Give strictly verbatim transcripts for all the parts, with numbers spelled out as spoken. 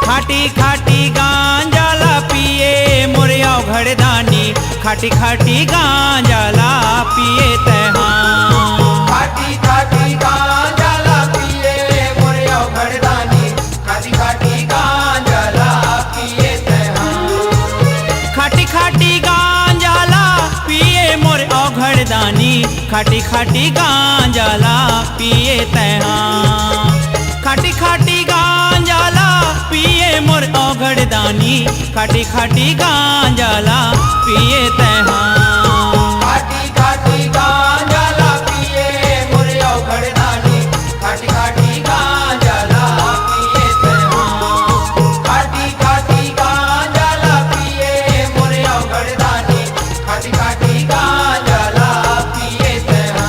खाटी खाटी गांजा ला पिए मोर अवघड़ दानी, खाटी खाटी गांजा ला पिए तैहा। खाटी खाटी गांजा ला पिए मोर अवघड़ दानी, खाटी खाटी गांजा ला पिए तैहा। खाटी खाटी गांजा ला पिए मोर अवघड़ दानी, खाटी खाटी गांजा ला पिए तैहा। खाटी खाटी गांजा ला पिए मोर अवघड़ दानी, खाटी खाटी गांजा ला पिए तैहा। खाटी खाटी गांजा ला पिए मोर अवघड़ दानी, खाटी खाटी गांजा ला पिए तैहा। खाटी खाटी गांजा ला पिए मोर अवघड़ दानी, खाटी खाटी गांजा ला पिए तैहा।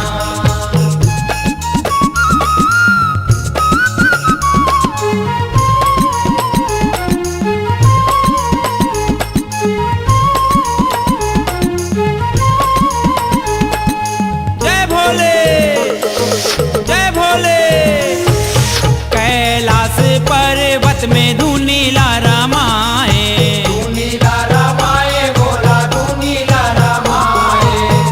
जय भोले, जय भोले। कैलाश पर्वत में धुनी ला रमाए। धुनी ला रमाए भोला, धुनी ला रमाए।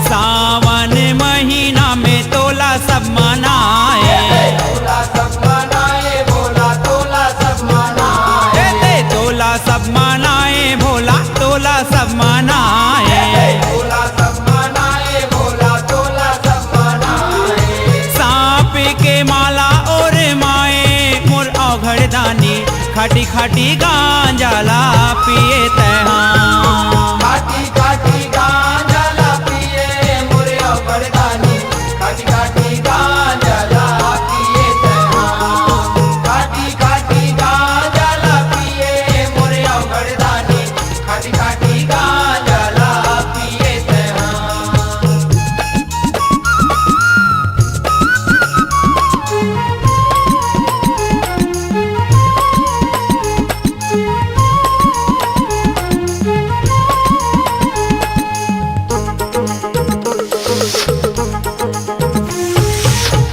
सावन महीना में तोला सब मनाए। तोला सब मनाए भोला, तोला सब मनाए। ए, ते तोला सब मनाए भोला, तोला सब मनाए। तोला सब मनाए भोला, तोला सब मनाए। सांप के माला ओरमाए मोर अवघड़ दानी, खाटी खाटी गांजा ला पिए तैहा। खाटी खाटी गांजा ला पिए मोर अवघड़ दानी, खाटी खाटी गांजा ला पिए तैहा। खाटी खाटी गांजा ला पिए मोर अवघड़ दानी, खाटी खाटी गांजा ला पिए तैहा।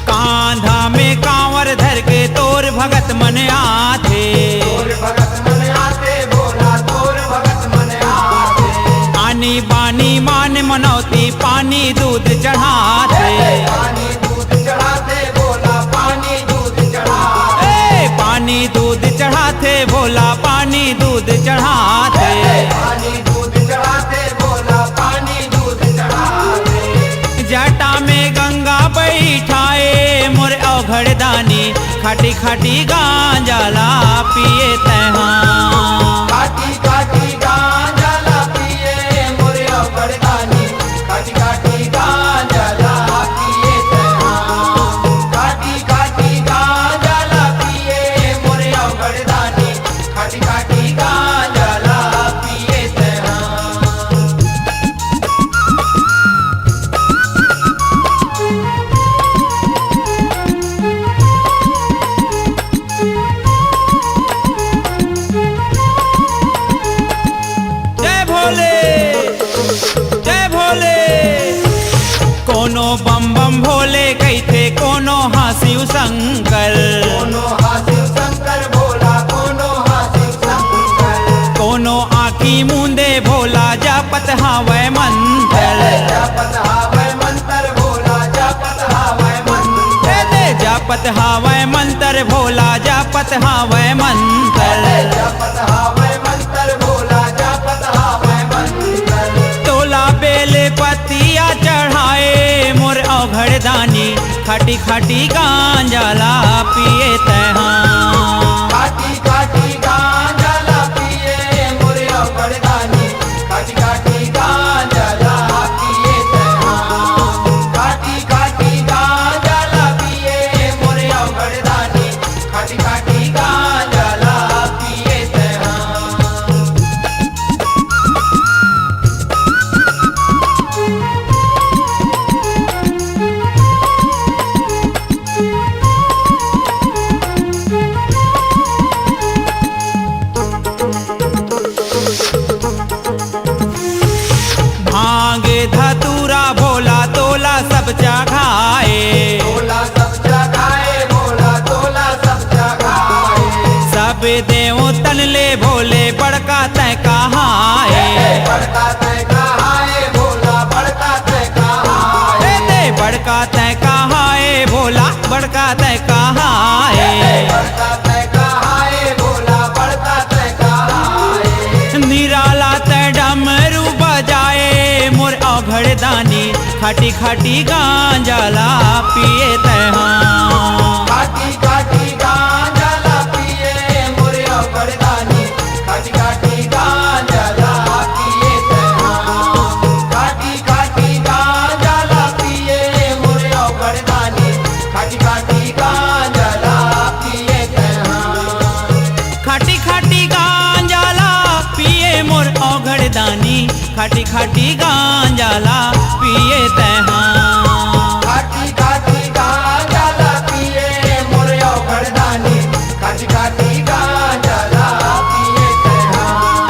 कांधा में कांवर धर के तोर भगत मन आथे। तोर भगत मन आथे भोला, तोर भगत मन आथे। आनी बानी मान मनौती पानी दूध चढ़ाथे। पानी दूध चढ़ाथे भोला, पानी दूध चढ़ाथे। ए, पानी दूध चढ़ाथे भोला, पानी दूध चढ़ाथे। पानी दूध चढ़ाथे भोला, पानी दूध चढ़ाथे। जटा में गंगा बैठाए मोर अवघड़ दानी, खाटी खाटी गांजा ला पिए तैहा। खाटी खाटी गांजा ला पिए मोर अवघड़ दानी, खाटी खाटी गांजा ला पिए तैहा। खाटी खाटी गांजा ला पिए मोर अवघड़ दानी, खाटी खाटी गांजा ला पिए तैहा। जय भोले, जय भोले। कोनो बम बम भोले कहिथे, कोनो हा शिव शंकर। कोनो हा शिव शंकर भोला, कोनो हा शिव शंकर। कोनो आँखी मूंदे भोला, जापत हावय मंत्र। जापत हावय मंत्र भोला, जापत हावय मंत्र। ए दे जापत हावय मंत्र भोला, जापत हावय मंत्र। जापत हावय मंत्र भोला, जापत हावय मंत्र। तोला बेल पतिया चढ़ाए मोर अवघड़ दानी, खाटी खाटी गांजा ला पिए तैहा। खाटी खाटी गांजा ला पिए मोर अवघड़ दानी, खाटी खाटी गांजा ला पिए तैहा। खाटी खाटी गांजा ला पिए मोर अवघड़ दानी, खाटी खाटी गांजा ला पिए तैहा। देव तन ले भोले बड़का तैं कहाँ ए। बड़का तैं कहाँ ए भोला, बड़का तैं कहाँ ए। ए दे बड़का तैं कहाँ ए भोला, बड़का तैं कहाँ ए। बड़का तैं कहाँ ए भोला, बड़का तैं कहाँ ए। निराला तैं डमरू बजाए मोर औघड़ दानी, खाटी खाटी गांजा ला पिए तैं हाँ। खाटी खाटी गांजा ला पिए मोर औघड़ दानी, खाटी खाटी गांजा ला पिए तैं हाँ। खाटी खाटी गांजा ला पिए मोर औघड़ दानी, खाटी खाटी गांजा ला पिए तैं हाँ। खाटी खाटी गांजा ला पिए मोर औघड़ दानी, खाटी खाटी गांजा ला पिए तैं हाँ। खाटी खाटी गांजा ला पिए मोर औघड़ दानी, खाटी खाटी गांजा ला पिए तैं हाँ।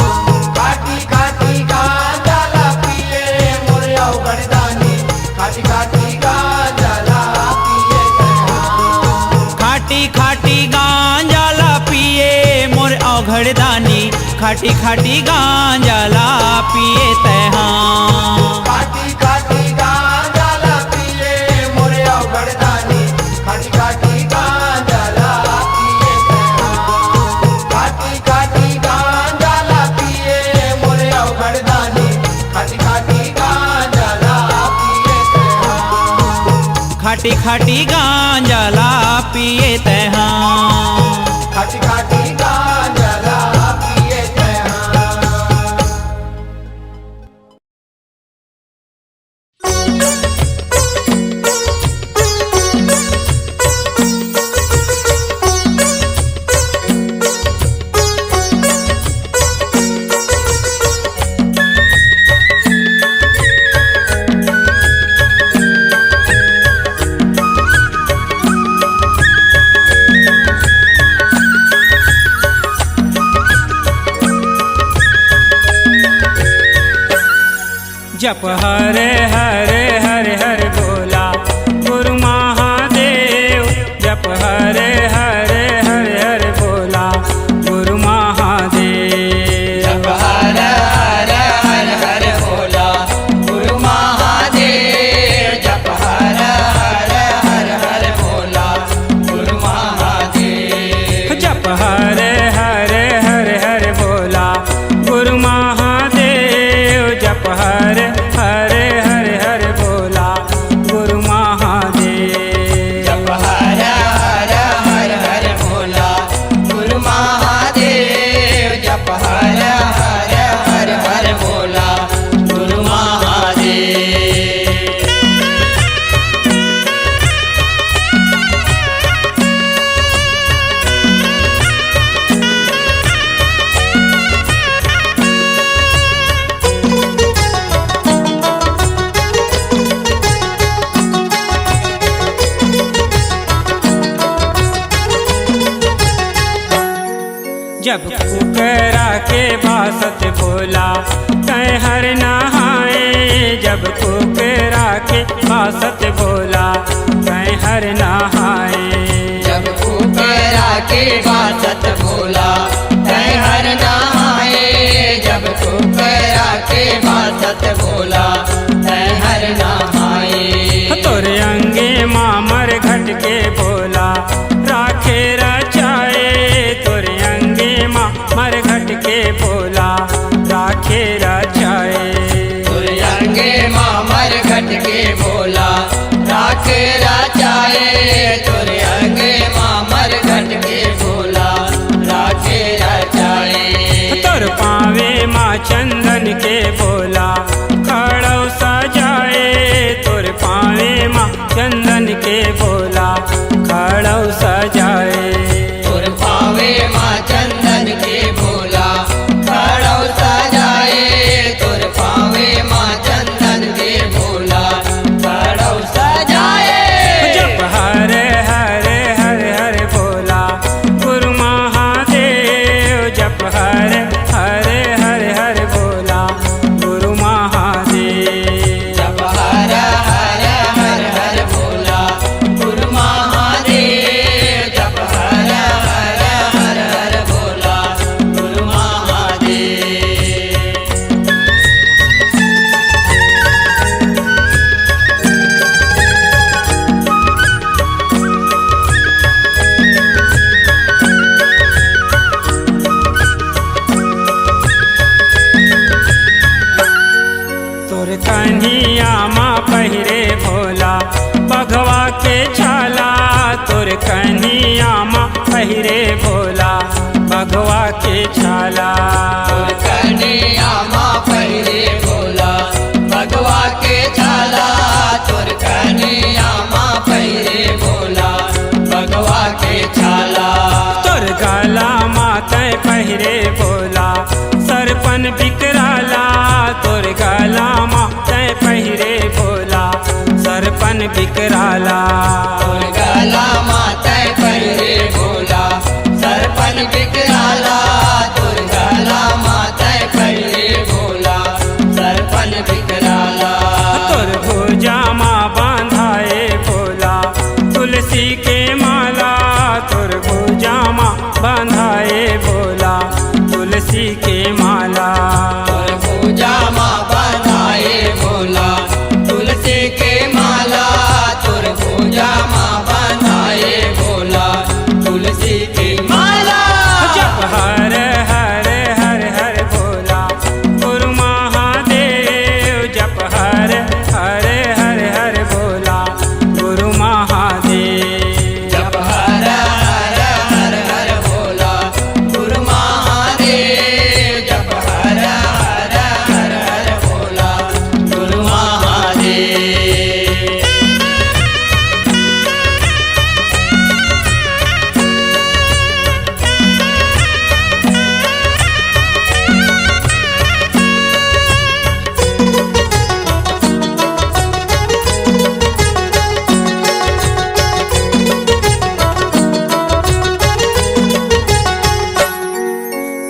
खाटी खाटी गांजा ला पिए मोर औघड़ दानी, खाटी खाटी गांजा ला पिए तैं हाँ। खाटी खाटी गांजा ला पिए मोर औघड़ दानी, खाटी खाटी गांजा ला पिए तैं हाँ। खाटी खाटी गांजा ला पिए मोर औघड़ दानी, खाटी खाटी गांजा ला पिए तैं हाँ। खाटी खाटी गांजा ला पिए मोर औघड़ दानी, खाटी खाटी गांजा ला पिए तैं हाँ। खाटी खाटी गांजा ला पिए तैं हाँ। खाटी खाटी गांजा ला पिए तैं हाँ। जप हरे हरे हरे हरे बोला गुरु महादेव। जप हरे हरे हरे हरे बोला गुरु महादेव। जप हरे हरे हरे हरे बोला गुरु महादेव। जप हरे हरे हरे हरे बोला गुरु महादेव। जप हरे हरे हरे हरे बोला गुरु महादेव। जप हरे हरे हरे हरे बोला गुरु महादेव। जप हरे हरे हरे हरे बोला गुरु महादेव। जप हरे हरे हरे हरे बोला गुरु महादेव। जब कुकरा के भासत भोला तैं हर नहाए। जब कुकरा के भासत भोला तैं हर नहाए। जब कुकरा के भासत भोला तैं हर नहाए। जब कुकरा के भासत भोला तैं हर नहाए। तोर अंगे मा मरघट के भोला राखे रचाए। तोर अंगे मा मरघट के भोला राखे रचाए। तोर अंगे मा मरघट के भोला राखे रचाए। तोर अंगे मा मरघट के भोला राखे रचाए। तोर पावे मा चंदन के भोला खड़ाऊ सजाए। तोर पावे मा चंदन के भोला खड़ाऊ सजाए। तोर पावे मा चंदन के भोला कनिया मा पहिरे भोला भगवा के छाला। तोर कनिया मा पहिरे भोला भगवा के छाला। तोर कनिया मा पहिरे भोला भगवा के छाला। तोर गला मा तैं पहिरे भोला सरपन बिकराला। तोर गला मा तैं पहिरे भोला सरपन बिकराला। तोर गला मा तैं पहिरे भोला सरपन बिकराला। तोर गला मा तैं पहिरे भोला सरपन बिकराला। तोर भुजा मा बांधाए भोला तुलसी के माला। तोर भुजा मा बांधाए भोला तुलसी के माला। तोर भुजा मा बांधाए भोला तुलसी के माला। तोर भुजा मा बांधाए भोला तुलसी के माला। जप हर हर हर हर भोला गुरु महादेव। जप हर हर हर हर भोला गुरु महादेव। जप हर हर हर हर भोला गुरु महादेव। जप हर हर हर हर भोला गुरु महादेव।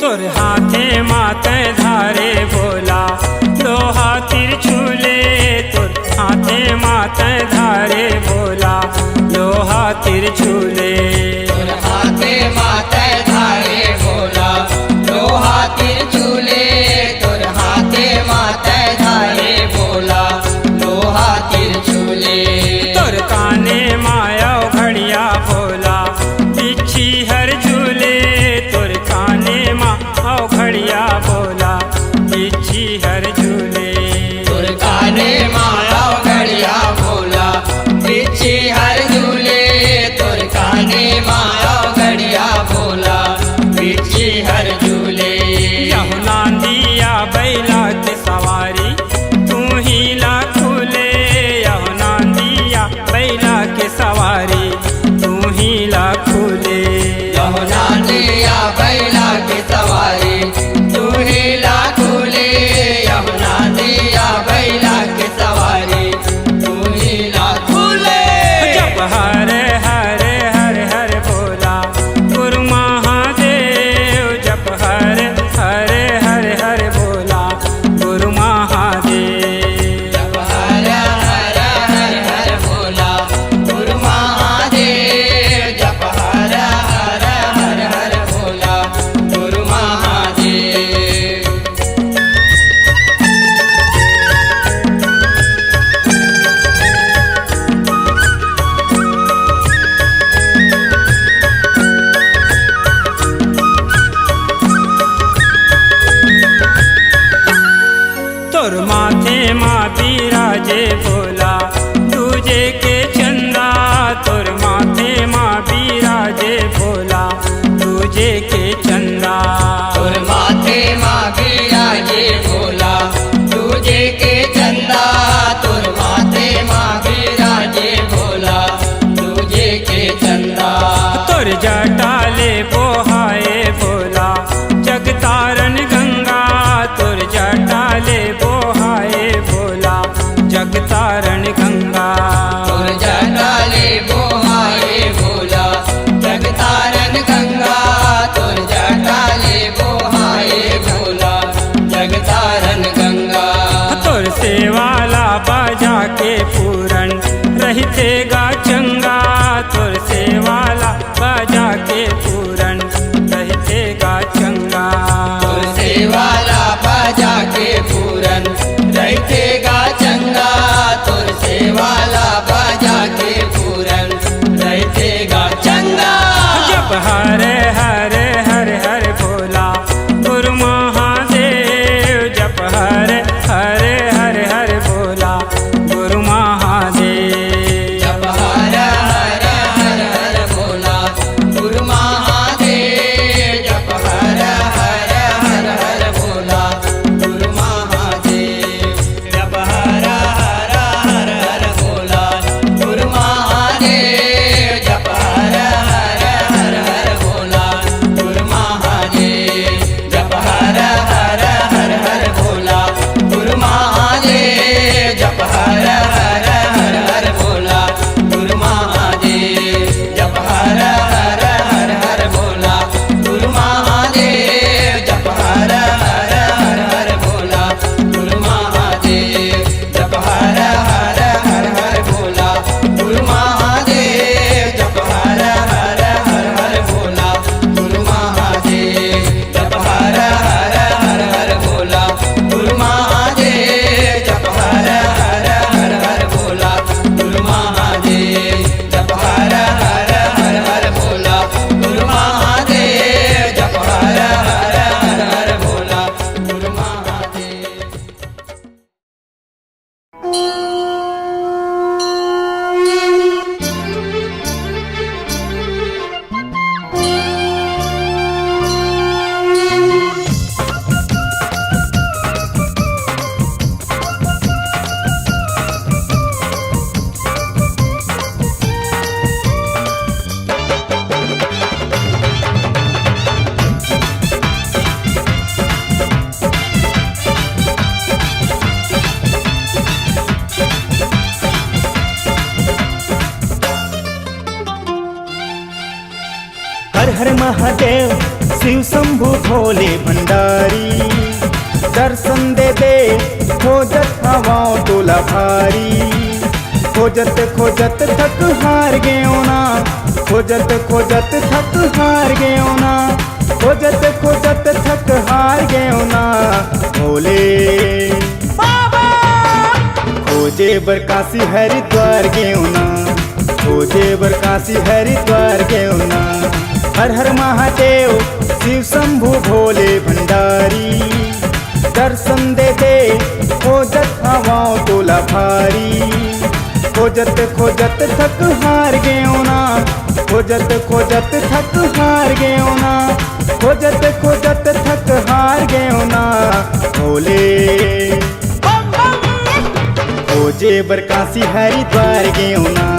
तोर हाथे मा तैं धारे भोला लोहा तिरछुले। तोर हाथे मा तैं धारे भोला लोहा तिरछुले। तोर हाथे मा तैं धारे भोला लोहा तिरछुले। तोर हाथे मा तैं धारे भोला लोहा तिरछुले। तोर काने मा अउ घड़िया भोला बिच्छी हर झूले। तोर काने मा अउ घड़िया भोला बिच्छी हर झूले। तोर काने मा अउ घड़िया भोला बिच्छी हर झूले। तोर काने मा अउ घड़िया भोला बिच्छी हर झूले। यहु नांदिया बैला के सवारी तू ही ला खुले। यहु नांदिया बैला के सवारी तू ही ला खुले। यहु नांदिया बैला के सवारी तू ही ला खुले। यहु नांदिया बैला के सवारी तू ही ला खुले। जप हर हर हर हर भोला गुरु महादेव। जप हर हर हर हर भोला गुरु महादेव। जप हर हर हर हर भोला गुरु महादेव। जप हर हर हर हर भोला गुरु महादेव। तोर माथे मा बिराजे भोला दूजे के चंदा। तोर माथे मा बिराजे भोला दूजे के चंदा। तोर माथे मा बिराजे भोला दूजे के चंदा। तोर माथे मा बिराजे भोला दूजे के चंदा। तोर जटा ले बोहाए भोला जगतारन गंगा। तोर जटा ले बोहाए भोला जगतारन गंगा। तोर जटा ले बोहाए भोला जगतारन गंगा। तोर जटा ले बोहाए भोला जगतारन गंगा। तोर सेवाला बाजा के पूरन रहिथे गा चंगा। तोर सेवाला बाजा के पूरन रहिथे गा चंगा। तोर सेवाला बाजा के पूरन रहिथे गा चंगा। तोर सेवाला बाजा के पूरन रहिथे गा चंगा। जप हर हर हर हर भोला गुरु महादेव। जप हर हर हर हर भोला गुरु महादेव। जप हर हर हर हर हर हर महादेव, शिव शंभु भोले भंडारी, दर्शन दे दे, खोजत हवंव तोला भारी। खोजत खोजत थक हार गेंव ना, खोजत खोजत थक हार गेंव ना, खोजत खोजत थक हार गेंव ना भोले बाबा। खोजे बर काशी हरिद्वार गेंव ना, खोजे बर काशी हरिद्वार गेंव ना। हर हर महादेव, शिव शंभु भोले भंडारी, दर्शन दे दे, खोजत हवंव तोला भारी। खोजत खोजत थक हार गेंव ना, खोजत खोजत थक हार गेंव ना, खोजत खोजत थक हार गेंव ना भोले। खोजे बर काशी हरिद्वार गेंव ना,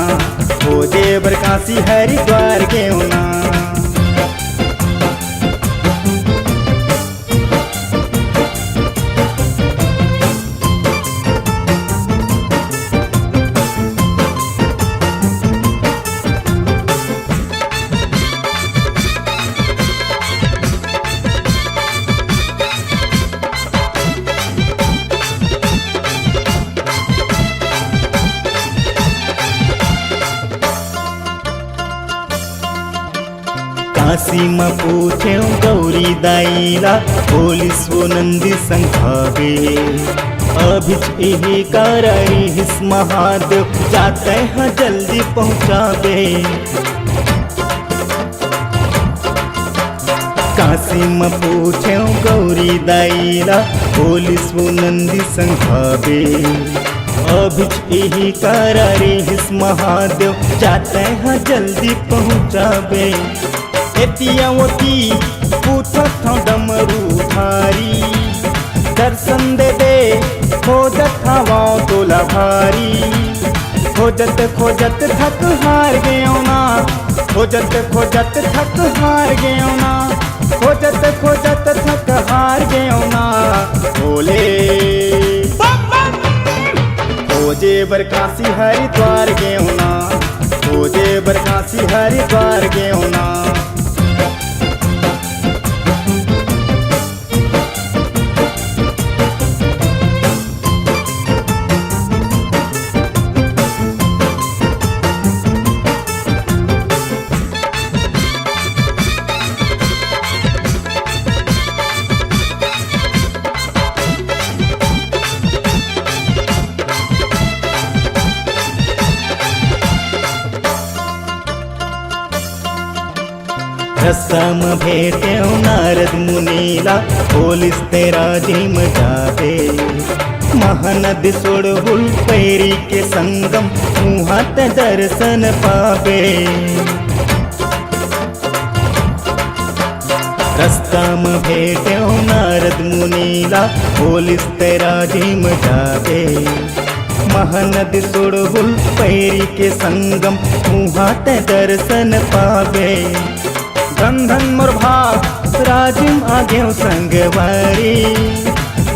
खोजे बर काशी हरिद्वार गेंव ना। काशी म पूछेंव गौरी दाई ला, बोलिस वो नंदी संघावे। अभिच इही करा रिहिस महादेव, जा तैं ह जल्दी पहुँचाबे। काशी म पूछेंव गौरी दाई ला, बोलिस वो नंदी संघावे। अभिच इही करा रिहिस महादेव, जा तैं ह जल्दी पहुँचाबे। एतिया ओती पूछत हंव डमरू धारी, दर्शन दे दे, खोजत हवंव तोला भारी। खोजत खोजत थक हार गेंव ना, खोजत खोजत थक हार गेंव ना, खोजत खोजत थक हार गेंव ना भोले। खोजे बर काशी हरिद्वार गेंव ना, खोजे बर काशी हरिद्वार गेंव ना। रस्ता म भेटेंव नारद मुनि ला, बोलिस तैं राजिम जाबे। महानदी सोड़हुल पैरी के संगम, उहाँ तैं दर्शन पाबे। रस्ता म भेटेंव नारद मुनि ला, बोलिस तैं राजिम जाबे। महानदी सोड़हुल पैरी के संगम, उहाँ तैं दर्शन पाबे। धन धन मोर भाग, राजिम आ गेंव संगवारी।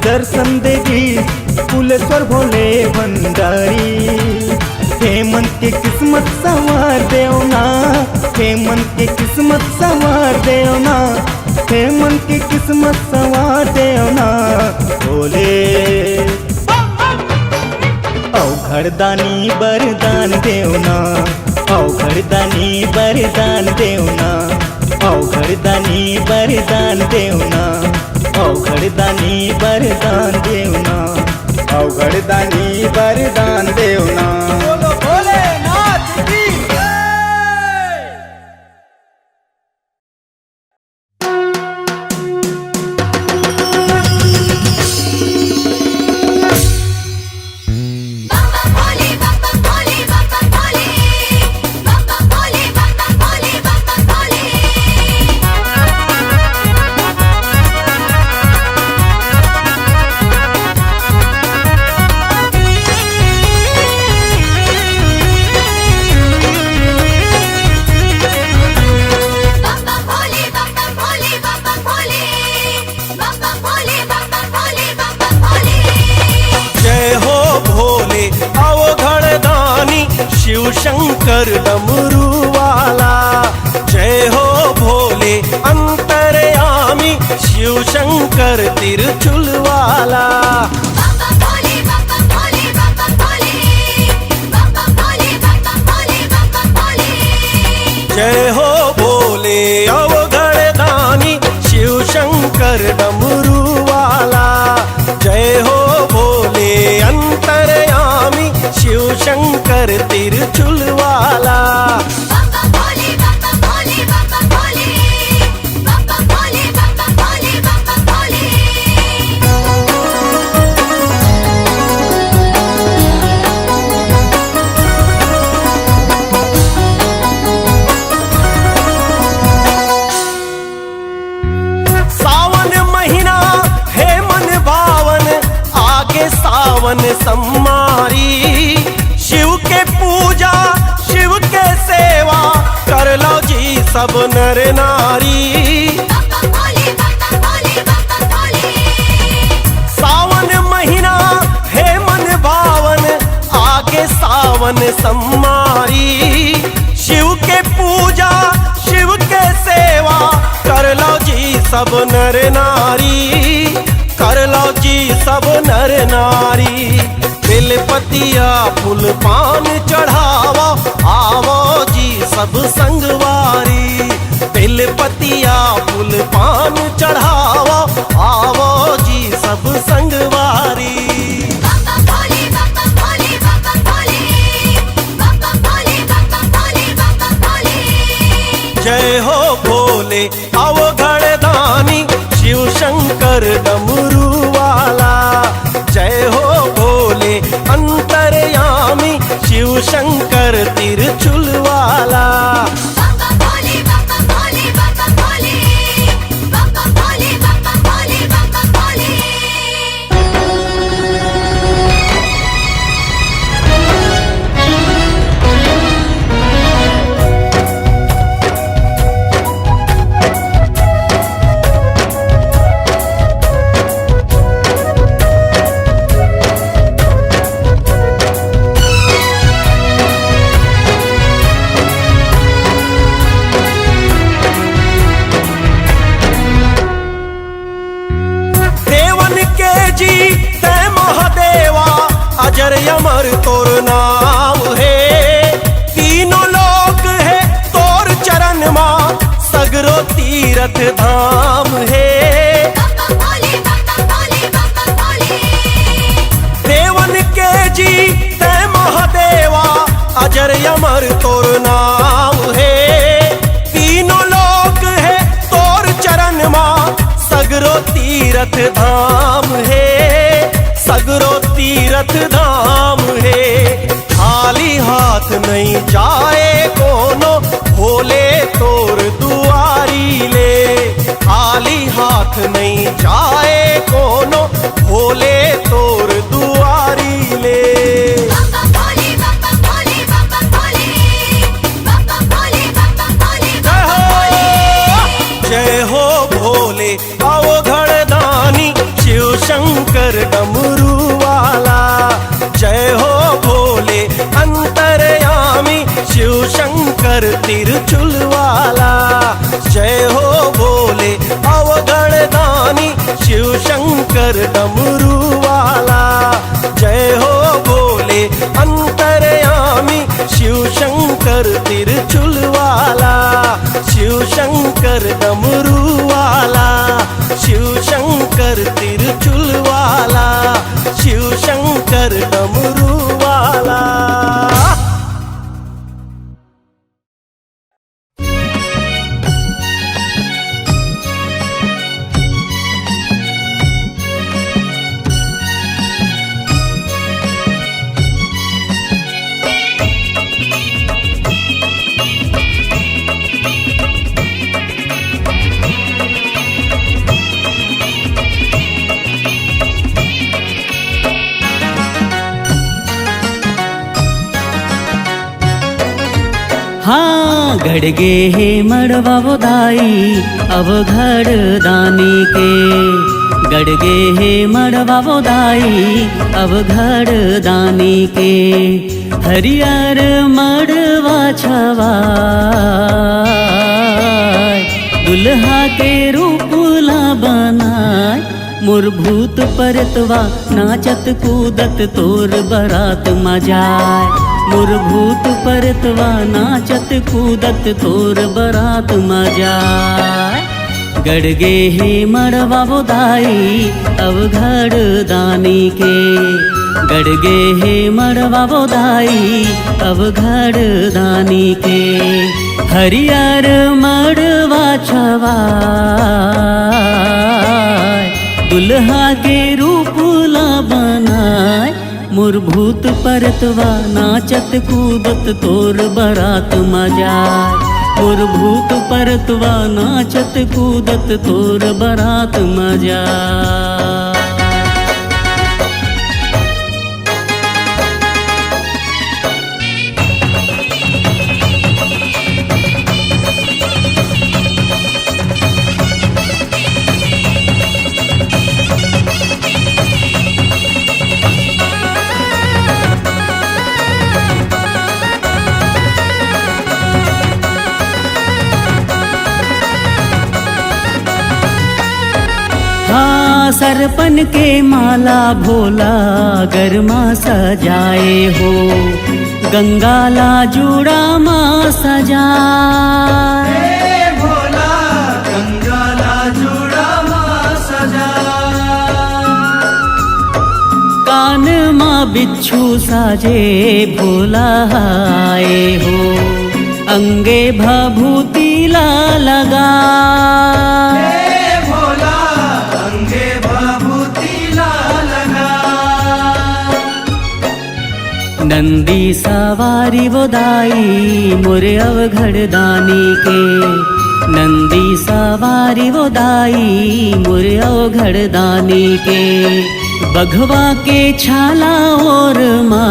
दर्शन दे दिस कुलेश्वर भोले भंडारी। हे मन के किस्मत संवार देव ना, हे मन के किस्मत संवार देव ना, हे मन के किस्मत संवार देव ना भोले। अवघड़ दानी बरदान देव ना, अवघड़ दानी बरदान देव ना, अवघड़ दानी बरदान देव ना, अवघड़ दानी बरदान देव ना, अवघड़ दानी बरदान देव ना। बोलो भोलेनाथ की जय। जय हो भोले अवघड़ दानी, शिव शंकर डमरू वाला। जय हो भोले त्रिशूल वाला। बम बम भोले, बम बम भोले, बम बम भोले। बम बम भोले, बम बम भोले, बम बम भोले। जय हो भोले अवघड़ दानी, शिव शंकर डमरू वाला। जय हो भोले अंतर्यामी, शिव शंकर त्रिशूल वाला। बम बम भोले, बम बम भोले, बम बम भोले। बम बम भोले, बम बम भोले, बम बम भोले। सावन महीना हे मन भावन, आगे सावन सम्मारी। शिव के पूजा, शिव के सेवा, कर लो जी सब नर नारी। बम बम भोले, बम बम भोले, बम बम भोले। सावन महीना हे मन भावन, आगे सावन सम्मारी। शिव के पूजा, शिव के सेवा, कर लो जी सब नर नारी, कर लो जी सब नर नारी। बेलपतिया फूल पान चढ़ावो, आवो जी सब संगवारी। बेलपतिया फूल पान चढ़ावो, आवो जी सब संगवारी। बम बम भोले, बम बम भोले, बम बम भोले। बम बम भोले, बम बम भोले, बम बम भोले। जय हो भोले अवघड़ दानी, शिव शंकर डमरू वाला। जय हो भोले अंतर्यामी, शिव शंकर त्रिशूल वाला। बम बम भोले, बम बम भोले, बम बम भोले। बम बम भोले, बम बम भोले, बम बम भोले। देवन के जीत महादेवा, अजर अमर तोर नाम हे। तीनों लोक हे तोर चरण मा, सगरो तीरथ धाम हे। देवन के जीत महादेवा, अजर अमर तोर नाम हे। तीनों लोक हे तोर चरण मा, सगरो तीरथ धाम हे, सगरो तीरथ धाम हे। खाली हाथ नहीं जाए कोनो, भोले तोर दुआरी ले। खाली हाथ नहीं जाए कोनो, भोले तोर दुआरी ले। बम बम भोले, बम बम भोले, बम बम भोले। बम बम भोले, बम बम भोले, बम बम भोले। जय हो भोले अवघड़ दानी, शिव शंकर डमरू वाला। जय हो भोले अंतर्यामी, शिव शंकर त्रिशूल वाला। जय हो भोले अवघड़ दानी, शिव शंकर डमरू वाला। जय हो भोले अंतर्यामी, शिव शंकर त्रिशूल वाला। शिव शंकर डमरू वाला, शिव शंकर त्रिशूल वाला, शिव शंकर डमरू वाला। हाँ, गड़ गे हे मड़वा वो दाई, अवघड़ दानी के। गड़ गे हे मड़वा वो दाई, अवघड़ दानी के। हरियर मड़वा छवाय, दुल्हा के रूप ला बनाय। मोर भूत परतवा नाचत कूदत तोर बरात म जाय। मोर भूत परतवा नाचत कूदत तोर बरात म जाय। गड़ गे हे मड़वा वो दाई अवघड़ दानी के। गड़ गे हे मड़वा वो दाई अवघड़ दानी के। हरियर मड़वा छवाय, दुल्हा के रूप ला बनाय। मोर भूत परतवा नाचत कूदत तोर बरात म जाय। मोर भूत परतवा नाचत कूदत तोर बरात म जाय। हाँ, सरपन के माला भोला गरमा सजाए हो, गंगा ला जूड़ा मा सजा। हे भोला, गंगा ला जूड़ा मा सजा। कान मा बिच्छू साजे भोला आए हो, अंगे भभूति ला लगा। हे भोला, अंगे भभूति ला लगा। नंदी सवारी वो दाई मोरे अवघड़ दानी के। नंदी सवारी वो दाई मोरे अवघड़ दानी के। बघवा के छाला ओर मा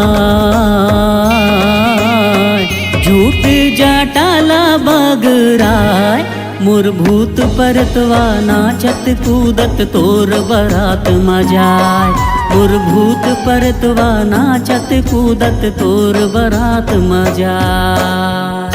झूठ जाटा ला बगराय। मोर भूत परतवा नाचत कूदत तोर बरात म जाय। मोर भूत परतवा नाचत कूदत तोर बरात म जाय।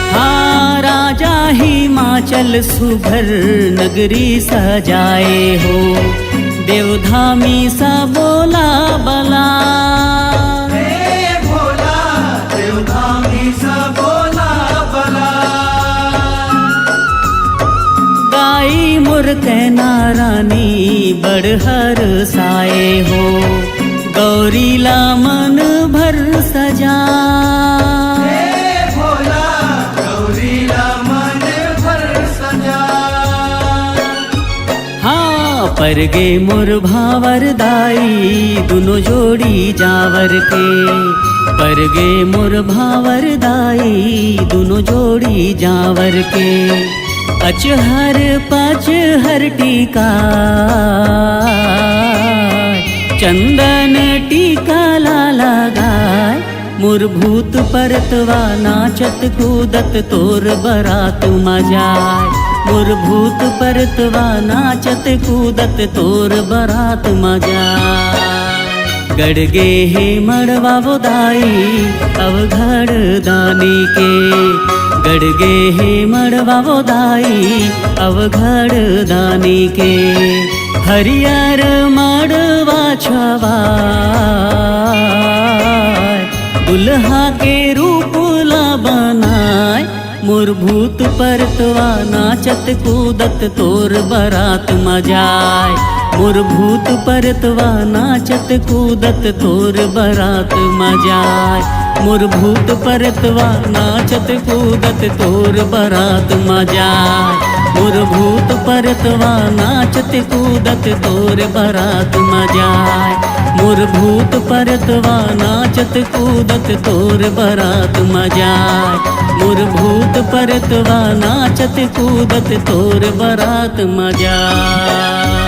हाँ, राजा हिमाचल सुभर नगरी सजाए हो, देवधामी सा बोला बला। हे भोला, देवधामी सा बोला बला। दाई मोर कैना रानी बड़ हरसाए हो, गौरी ला मन भर सजा। हे भोला, गौरी ला मन भर सजा। हाँ, परगे मोर भांवर दाई दुनो जोड़ी जांवर के। परगे मोर भांवर दाई दुनो जोड़ी जांवर के। अचहर पचहर टीका, चंदन टीका ला लगाय। मोर भूत परतवा नाचत कूदत तोर बरात म जाय। मोर भूत परतवा नाचत कूदत तोर बरात म जाय। गड़ गे हे मड़वा वो दाई अवघड़ दानी के। गड़ गे हे मड़वा वो दाई अवघड़ दानी के। हरियर मड़वा छवाय, दुल्हा के रूप ला बनाय। मोर भूत परतवा नाचत कूदत तोर बरात म जाय। मोर भूत परतवा नाचत कूदत तोर बरात म जाय। मोर भूत परतवा नाचत कूदत तोर बरात म जाय। मोर भूत परतवा नाचत कूदत तोर बरात म जाय। मोर भूत परतवा नाचत कूदत तोर बरात म जाय। मोर भूत परतवा नाचत कूदत तोर बरात म जाय।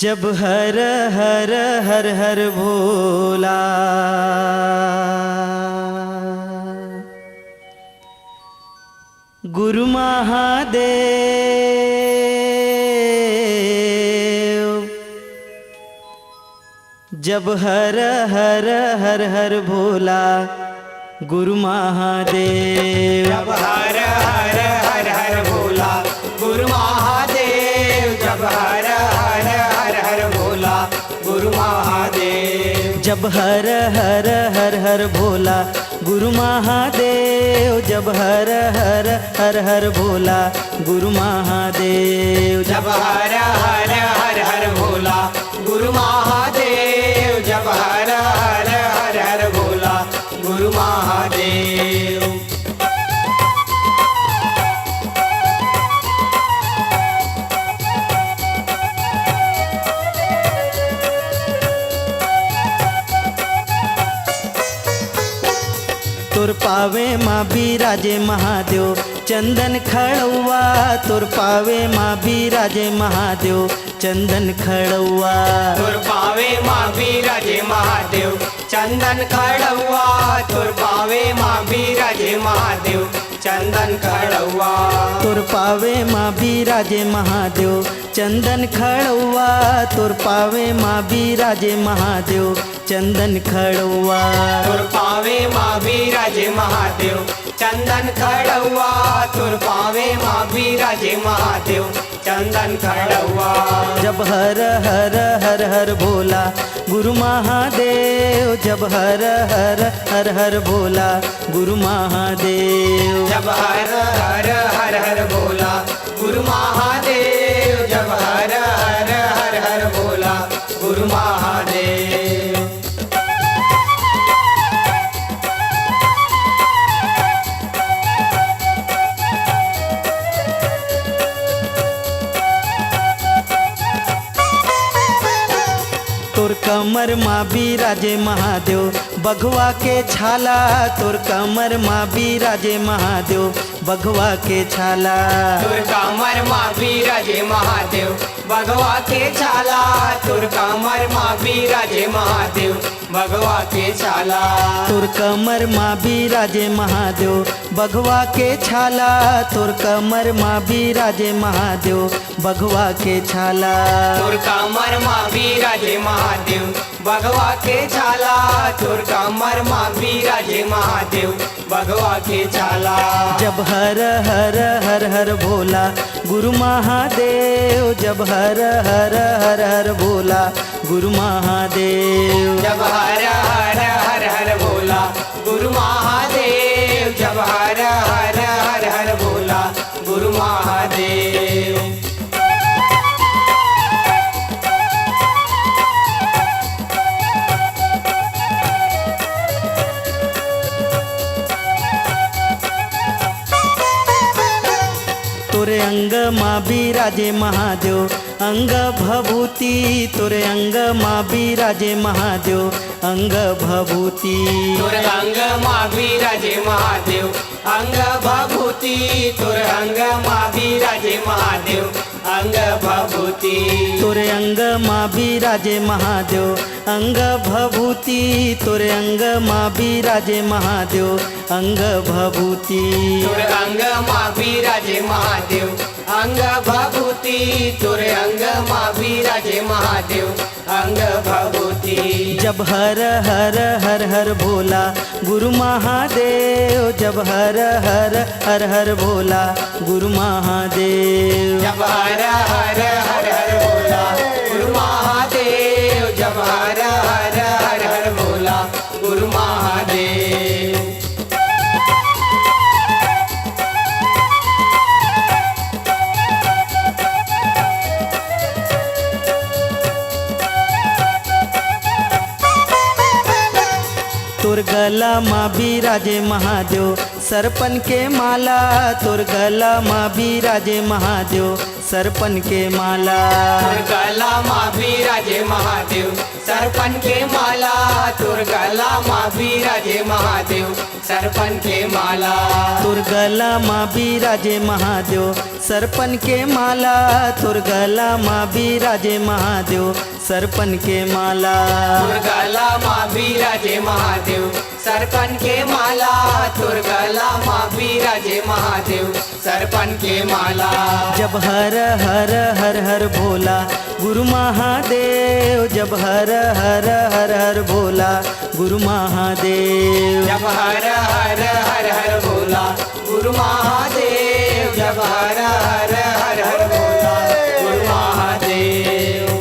जब हर हर हर हर भोला गुरु महादेव, जब हर हर हर हर भोला गुरु महादेव। जब हर हर हर हर भोला गुरु महादेव, जब हर हर हर हर भोला गुरु महादेव। जब हर हर हर हर भोला गुरु महादेव, जब हर हर हर हर भोला गुरु महादेव। जब हर हर हर हर भोला गुरु महादेव, जब हर हर हर हर भोला गुरु महादेव। तोर पावे मा बिराजे महादेव चंदन खड़ौआ, तोर पावे मा बिराजे महादेव चंदन खड़ौआ। तोर पावे मा बिराजे महादेव चंदन खड़ौआ, तोर पावे मा बिराजे महादेव चंदन खड़ौआ। तोर पावे मा बिराजे महादेव चंदन खड़ौआ, तोर पावे मा बिराजे महादेव चंदन खड़ौआ। तोर पावे मा बिराजे महादेव चंदन खड़ौआ, तोर पावे मा बिराजे महादेव चंदन खड़ौआ। जब हर हर हर हर भोला गुरु महादेव, जब हर हर हर हर भोला गुरु महादेव। जब हर हर हर हर भोला गुरु महादेव, जब हर हर हर हर भोला गुरु महादेव। तोर कमर मा बिराजे महादेव बघवा के छाला, तोर कमर मा बिराजे महादेव बघवा के छाला। तोर कमर मा बिराजे महादेव बघवा के छाला, तोर कमर मा बिराजे महादेव बघवा के छाला। तोर कमर मा बिराजे महादेव बघवा के छाला, तोर कमर मा बिराजे महादेव बघवा के छाला। तोर कमर मा बिराजे महादेव बघवा के छाला, तोर कमर मा बिराजे महादेव बघवा के छाला। जब हर हर हर हर भोला गुरु महादेव, जब हर हर हर हर भोला गुरु महादेव। जब हर हर हर हर भोला गुरु महादेव, जब हर हर हर हर भोला गुरु महादेव। तोरे अंग मा बिराजे महादेव अंग भभूति, तोरे अंग मा बिराजे महादेव अंग भभूति। तोर अंग मा बिराजे महादेव अंग भभूति, तोर अंग मा बिराजे महादेव अंग भभूति। तोरे अंग मा बिराजे महादेव अंग भभूति, तोरे अंग मा बिराजे महादेव अंग भभूति। तोर अंग मा बिराजे महादेव अंग भभूति, तोर अंग मा बिराजे महादेव अंग भभूति। जब हर हर हर हर भोला गुरु महादेव, जब हर हर हर हर भोला गुरु महादेव। जब हर हर हर हर भोला गुरु महादेव, जब हर हर हर हर भोला गुरु महादेव। तोर गला मा बिराजे महादेव सरपन के माला, तोर गला मा बिराजे महादेव सरपन के माला। तोर गला मा बिराजे महादेव सरपन के माला, तोर गला मा बिराजे महादेव, सरपन के माला। तोर गला मा बिराजे महादेव, सरपन के माला। तोर गला मा बिराजे महादेव, सरपन के माला। तोर गला मा बिराजे महादेव, सरपन के माला। तोर गला मा बिराजे महादेव, सरपन के माला। जब हर हर हर हर भोला गुरु महादेव, जब हर हर हर हर भोला गुरु महादेव। जब हर हर हर हर भोला गुरु महादेव, जब हर हर हर हर भोला गुरु महादेव।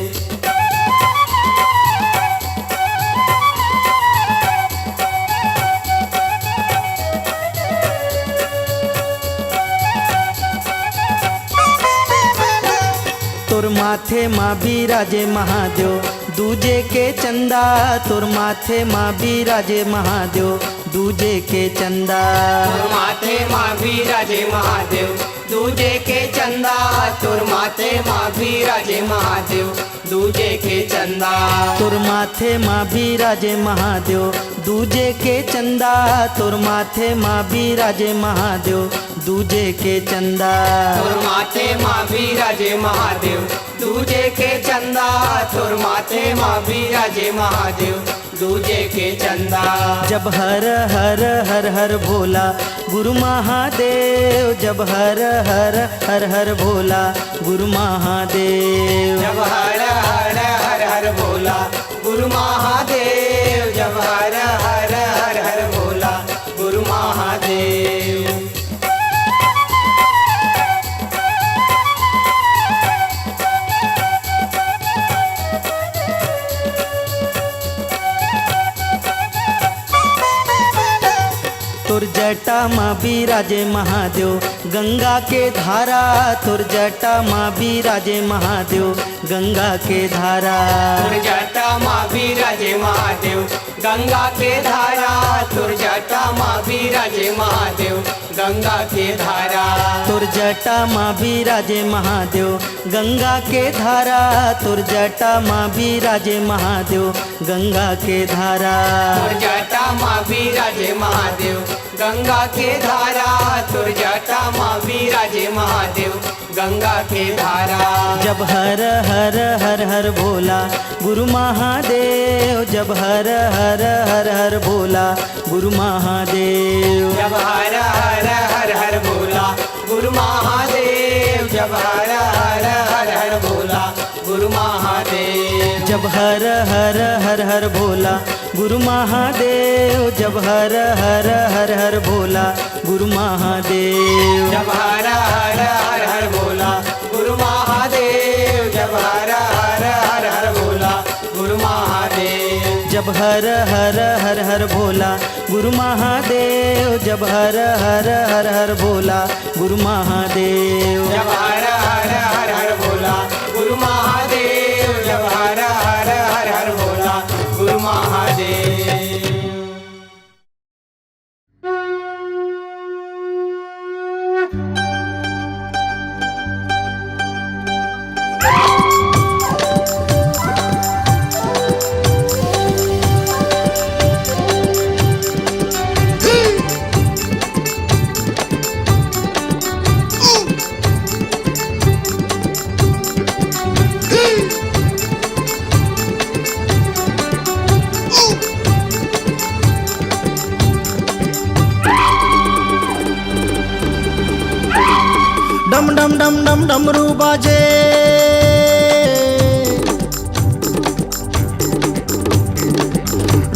तोर माथे मा बिराजे महादेव, दूजे के चंदा। तोर माथे मा बिराजे महादेव, दूजे के चंदा। तोर माथे मा बिराजे महादेव, दूजे के चंदा। तोर माथे मा बिराजे महादेव, दूजे के चंदा। तोर माथे मा बिराजे महादेव, दूजे के चंदा। तोर माथे मा बिराजे महादेव, दूजे के चंदा। तोर माथे मा बिराजे महादेव, दूजे के चंदा। तोर माथे मा बिराजे महादेव, दूजे के चंदा। जब हर हर हर हर भोला गुरु महादेव, जब हर हर हर हर भोला गुरु महादेव। जब हर हर हर हर भोला गुरु महादेव, जब हर हर हर हर भोला गुरु महादेव। तोर जटा मा बिराजे महादेव, गंगा के धारा। तोर जटा मा बिराजे महादेव, गंगा के धारा। तोर जटा मा बिराजे महादेव, गंगा के धारा। तोर जटा मा बिराजे महादेव, गंगा के धारा। तोर जटा मा बिराजे महादेव, गंगा के धारा। तोर जटा मा बिराजे महादेव, गंगा के धारा। तोर जटा मा बिराजे महादेव, गंगा के धारा। तोर जटा मा बिराजे महादेव, गंगा के धारा। जब हर हर हर हर भोला गुरु महादेव, जब हर हर हर हर भोला गुरु महादेव। जब हर हर हर हर भोला गुरु महादेव, जब हर हर हर हर भोला गुरु महादेव। जब हर हर हर हर भोला गुरु महादेव, जब हर हर हर हर भोला गुरु महादेव। जब हर हर हर हर भोला गुरु महादेव, जब हर हर हर हर भोला गुरु महादेव। जब हर हर हर हर भोला गुरु महादेव, जब हर हर हर हर भोला गुरु महादेव। जब हर हर हर हर भोला गुरु महादेव, जब हर हर हर हर भोला गुरु महादेव। डम डम डम डम डमरू बाजे।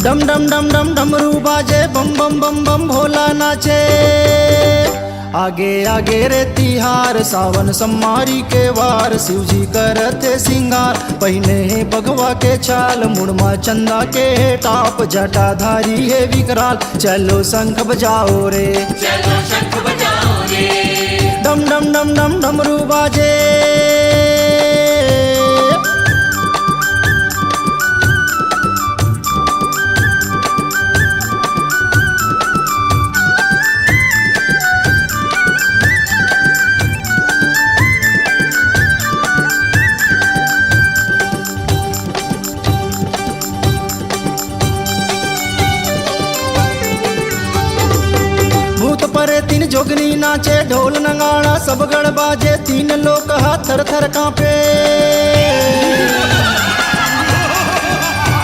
डम डम डम डम डमरू बाजे, बम बम बम बम भोला नाचे। आगे आगे रे तिहार, सावन सम्मारी के वार, शिव जी करत हे सिंगार। पहिने हे बघवा के छाल, मुड़ मा चंदा के हे टाप, जटाधारी हे विकराल। चलो शंख बजाओ रे, चलो शंख बजाओ रे। डम डम डम डम डमरू बाजे। जोगनी नाचे ढोल नगाड़ा सब गड़ बाजे, तीन लोक हा थर थर कांपे।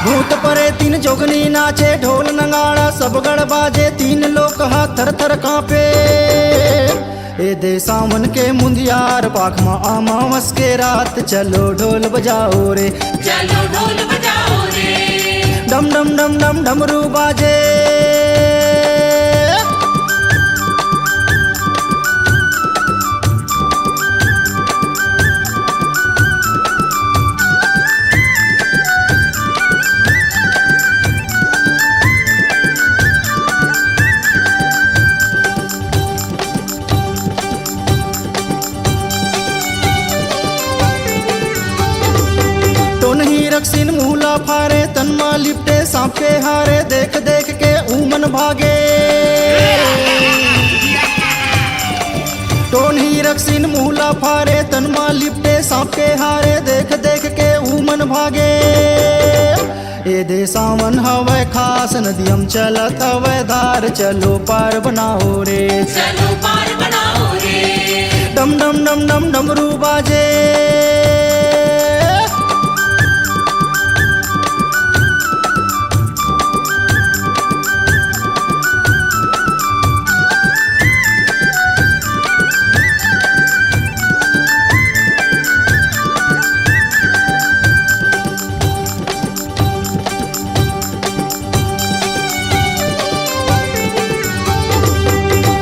भूत परे तीन जोगनी नाचे ढोल नगाड़ा सब गड़ बाजे, तीन लोक हा थर थर कांपे। ए दे सावन के मुंदियार, पाख मा अमावस के रात, चलो ढोल बजाओ रे। चलो ढोल बजाओ रे। डम डम डम डम डमरू बाजे। टोनही रक्सिन मुहला फारे, तन मा लिपटे सांप के हारे, देख देख के ऊमन भागे। टोनही रक्सिन मुहला फारे, तन मा लिपटे सांप के हारे, देख देख के ऊमन भागे। ए दे सावन हवय खास, नदियम चलत हवय धार, चलो पार बनाओ रे। चलो पार बनाओ रे। डम डम डम डम डमरू बाजे।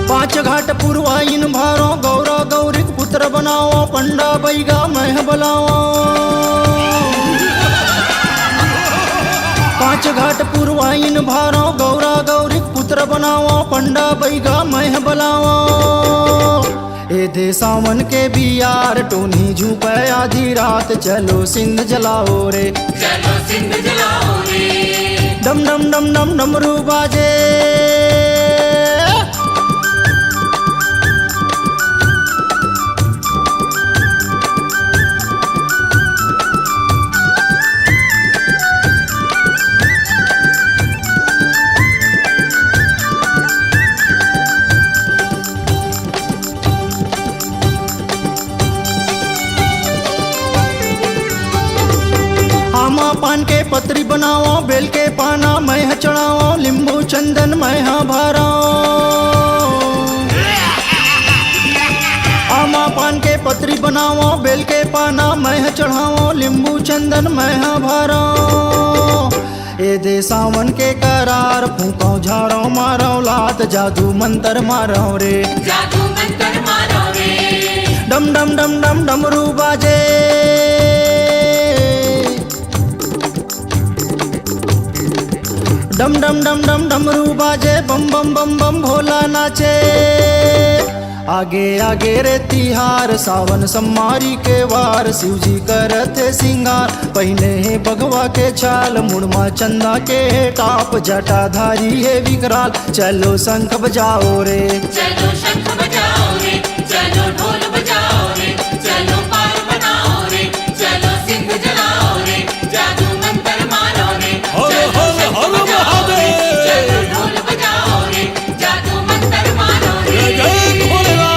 पांच घाट पुरवाइन भारो, गौरा गौरी के पुत्र बनाओ, पंडा बैगा मैं बलाओ। पांच घाट पुरवाइन भारो, गौरा गौरी के पुत्र बनाओ, पंडा बैगा मैं बलाओ। ए दे सावन के बियार, टोनी झूपे आधी रात, चलो सिंध जलाओ रे। चलो सिंध जलाओ रे। डम डम डम डम डमरू बाजे। आमा पान के पतरी बनाओ, बेल के पाना मैं ह चढ़ाओ, लिंबू चंदन मैं ह भराओ। आमा पान के पतरी बनाओ, बेल के पाना मैं ह चढ़ाओ, लिंबू चंदन मैं ह भराओ। ए दे सावन के करार, फूंकव झाड़व मारव लात, जादू मंतर मारव रे। जादू मंतर मारव रे। डम डम डम डम डमरू बाजे। डम डम डम डम डमरू बाजे, बम बम बम बम भोला नाचे। आगे आगे रे तिहार, सावन सम्मारी के वार, शिव जी करत हे सिंगार। पहिने हे बघवा के छाल, मुड़ मा चंदा के हे टाप, जटाधारी हे विकराल। चलो शंख बजाओ रे। चलो शंख बजाओ रे, चलो ढोल बजाओ रे, चलो पार बनाओ रे, चलो सिंध जलाओ रे, जादू मंतर मारो रे। हर चलो हर शंख हर बजाओ रे, महादेव। चलो ढोल बजाओ रे, जादू मंतर मारो रे। जय जय भोलेनाथ।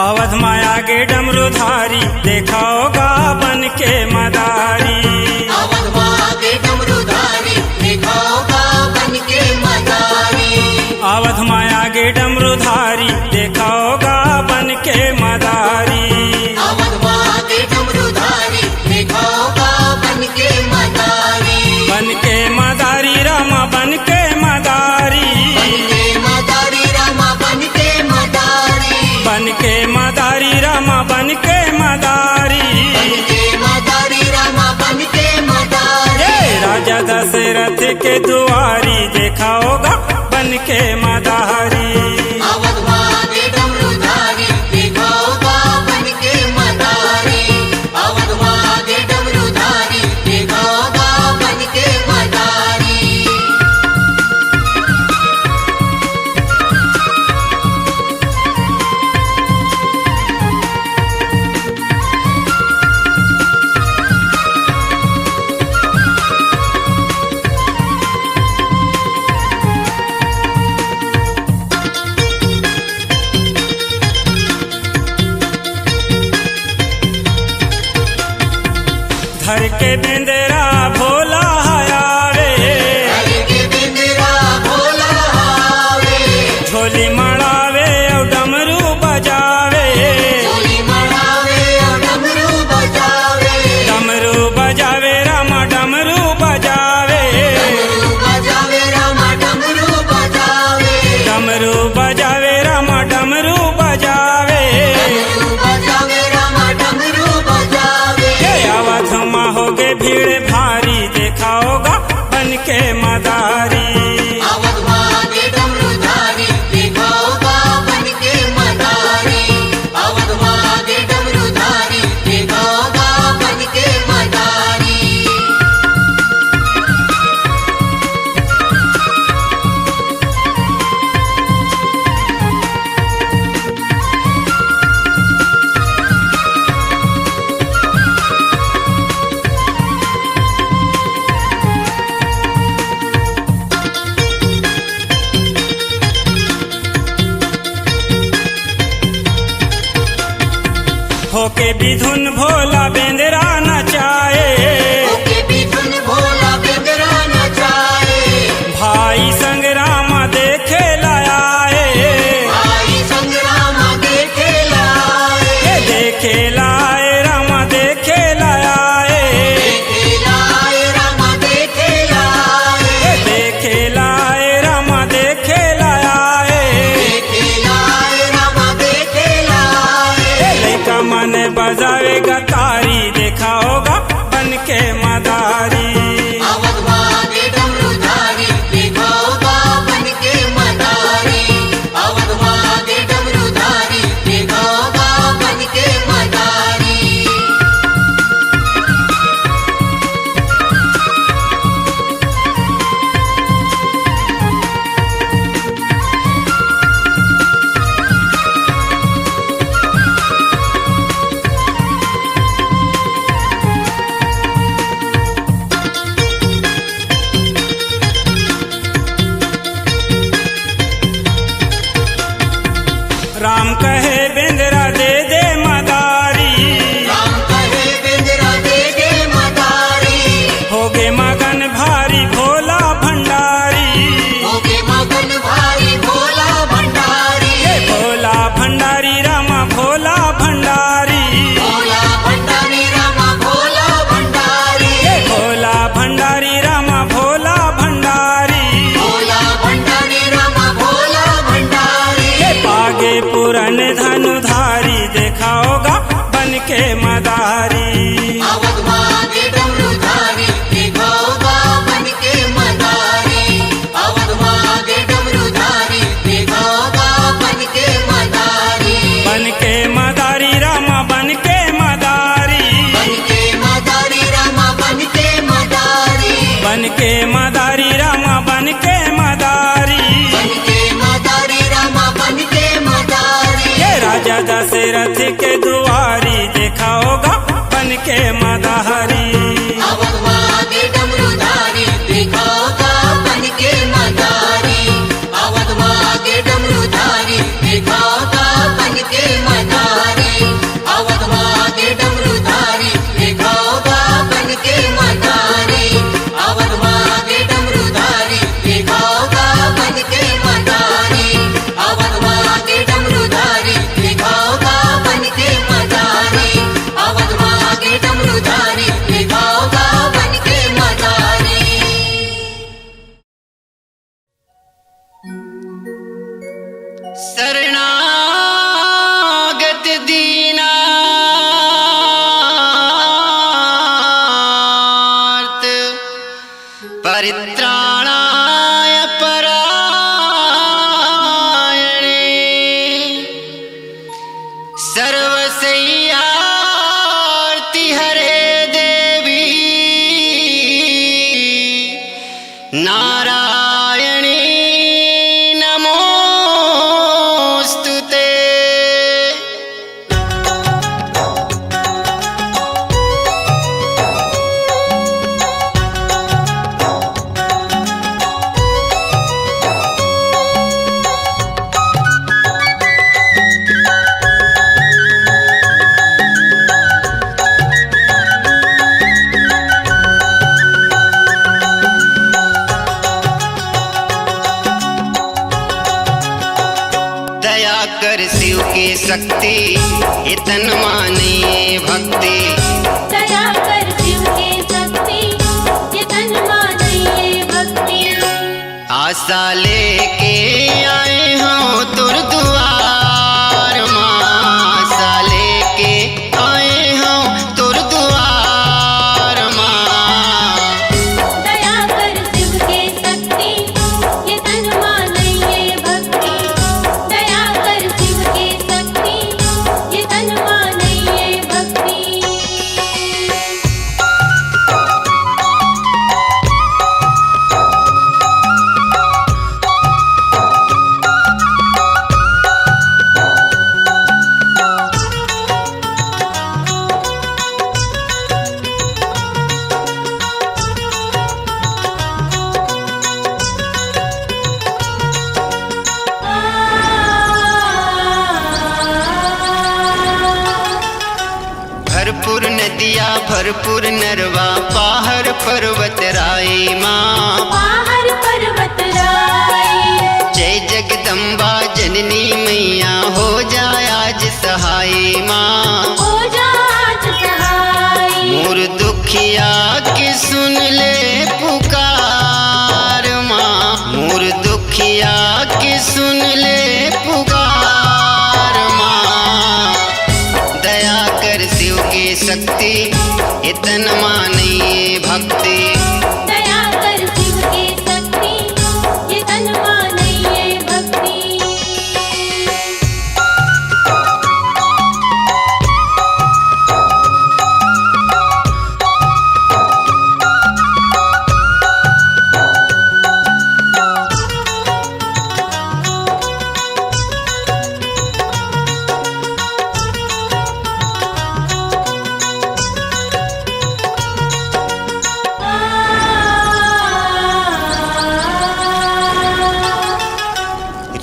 अवध मा आगे डमरूधारी, देखव गा बन के मदारी। अवध मा आगे डमरूधारी, देखव गा बन के मदारी। अवध मा आगे डमरूधारी, देखव गा बन के मदारी। अवध मा आगे डमरूधारी, देखव गा बन के मदारी। बन के मदारी रामा, बन के मदारी। बन के मदारी रामा, बन के मदारी। बन के मदारी रामा, बन के मदारी। बन के मदारी रामा, के बेंदरा भोला आवे। हरि के बेंदरा भोला आवे। झोली मड़ावे अउ डमरू बजावे। झोली मड़ावे अउ डमरू बजावे। डमरू बजावे रामा डमरू बजावे। डमरू बजावे रामा डमरू बजावे। डमरू बजावे रामा डमरू बजावे। डमरू बजावे रामा डमरू बजावे। हे आवत मा होगे भीड़ भारी, देखाओ गा बन के मदारी। आवत मा होगे डमरू धारी, देखाओ गा बन के मदारी। आवत मा होगे डमरू धारी, देखाओ गा बन के मदारी। होके बिधुन भोला बेंदरा नचाए। होके बिधुन भोला बेंदरा नचाए। भाई संग रामा देखे ला आए। भाई संग रामा देखे ला आए। हे देखे ला आए रामा देखे ला आए। देखे ला आए रामा देखे ला आए। हे देखे ला आए रामा देखे ला आए। देखे ला आए रामा देखे ला आए। हे लइका मन बजावे गा तारी, देखाओ गा बन के मदारी। आवत मा होगे डमरू धारी, देखाओ गा बन के मदारी। आवत मा होगे डमरू धारी, देखाओ गा बन के मदारी। राम कहे बेंदरा दे दे मदारी। राम कहे बेंदरा दे दे मदारी। होगे मगन भारी भोला भंडारी। होगे मगन भारी भोला भंडारी। हे भोला भंडारी रामा भोला भंडारी। भोला भंडारी रामा भोला भंडारी। हे भोला भंडारी रामा भोला भंडारी। भोला भंडारी रामा भोला भंडारी। हे पागे पूरन धनुधारी, देखाओ गा बन के मदारी। आवत मा होगे डमरू धारी, देखाओ गा बन के मदारी। आवत मा होगे डमरू धारी, देखाओ गा बन के मदारी। बन के मदारी रामा बन के मदारी। बन के मदारी रामा बन के मदारी। बन के मदारी रामा बन के मदारी। बन के मदारी रामा बन के मदारी। हे राजा दशरथ के दुआरी, देखाओ गा बन के मदारी। आवत मा होगे डमरू धारी, देखाओ गा बन के मदारी। आवत मा होगे डमरू धारी, देखाओ गा बन के मदारी। आवत मा होगे डमरू धारी, देखाओ गा बन के मदारी। आवत मा होगे डमरू धारी, देखाओ गा बन के मदारी। आवत मा होगे डमरू धारी, देखाओ गा बन के मदारी। आवत मा होगे डमरू धारी, देखाओ गा बन के मदारी। शरणागत दीनार्त परित्राणाय परायणे सर्वसैयार्ति हरे देवी नारायणी नमोऽस्तु ते। तन मा नइये भक्ति। दया कर शिव के शक्ति, ये तन मा नइये भक्ति। आशा लेके आए हंव तोर दुवार मा, आशा लेके आए हंव तोर दुवार मा। दया कर शिव के शक्ति, ये तन मा नइये भक्ति। दया कर शिव के शक्ति, ये तन मा नइये भक्ति। भरपुर नदिया, भरपुर नरवा, पाहर पर्वत राई मा। पाहर पर्वत राई। जय जगदम्बा जननी मैया, हो जा आज सहाय मा। हो जा आज सहाय। मोर दुखिया के सुन ले पुकार मा, मोर दुखिया के सुन ले पुकार मा। दया कर शिव के शक्ति, ये तन मा नइये भक्ति। दया कर शिव के शक्ति, ये तन मा नइये भक्ति।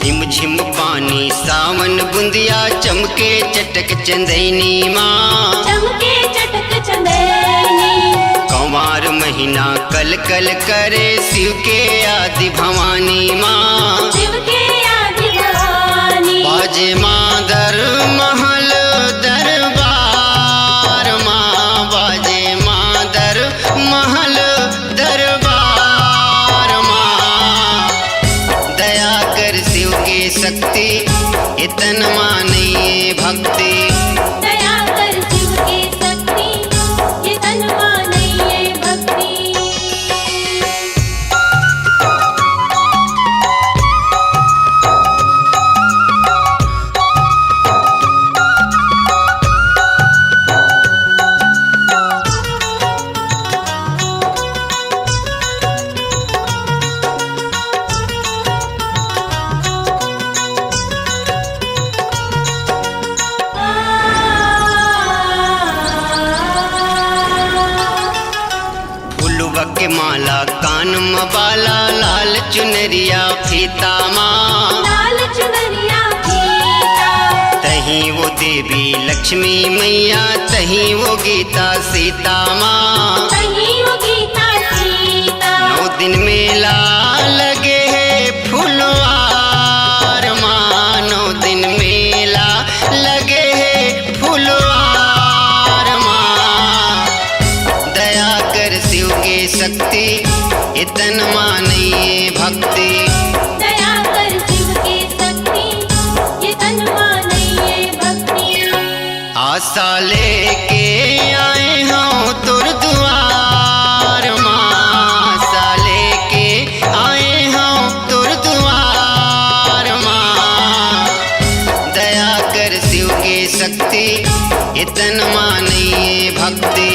रिमझिम पानी सावन बुंदिया, चमके चटक चंदैनी मा। चमके चटक चंदैनी। कंवार महीना कल कल करे, शिव के आदि भवानी मा। शिव के आदि भवानी। बाजे मांदर महल दरबार मा, बाजे मांदर महल दरबार मा। दया कर शिव के शक्ति, ये तन मा नइये भक्ति। दया कर शिव के शक्ति, ये तन मा नइये भक्ति। फुलवा के माला कान म बाला, लाल चुनरिया फीता मा। लाल चुनरिया फीता। तहीं वो देवी लक्ष्मी मैया, तहीं वो गीता सीता मा। तहीं वो गीता सीता। नौ दिन मेला लगे हे फुलवार मा, नौ दिन मेला लगे हे फुलवार मा। दया कर शिव के शक्ति, ये तन मा नइये भक्ति। दया कर शिव के शक्ति, ये तन मा नइये भक्ति। आशा लेके आए हंव तोर दुवार मा, आशा लेके आए हंव तोर दुवार मा। दया कर शिव के शक्ति, ये तन मा नइये भक्ति।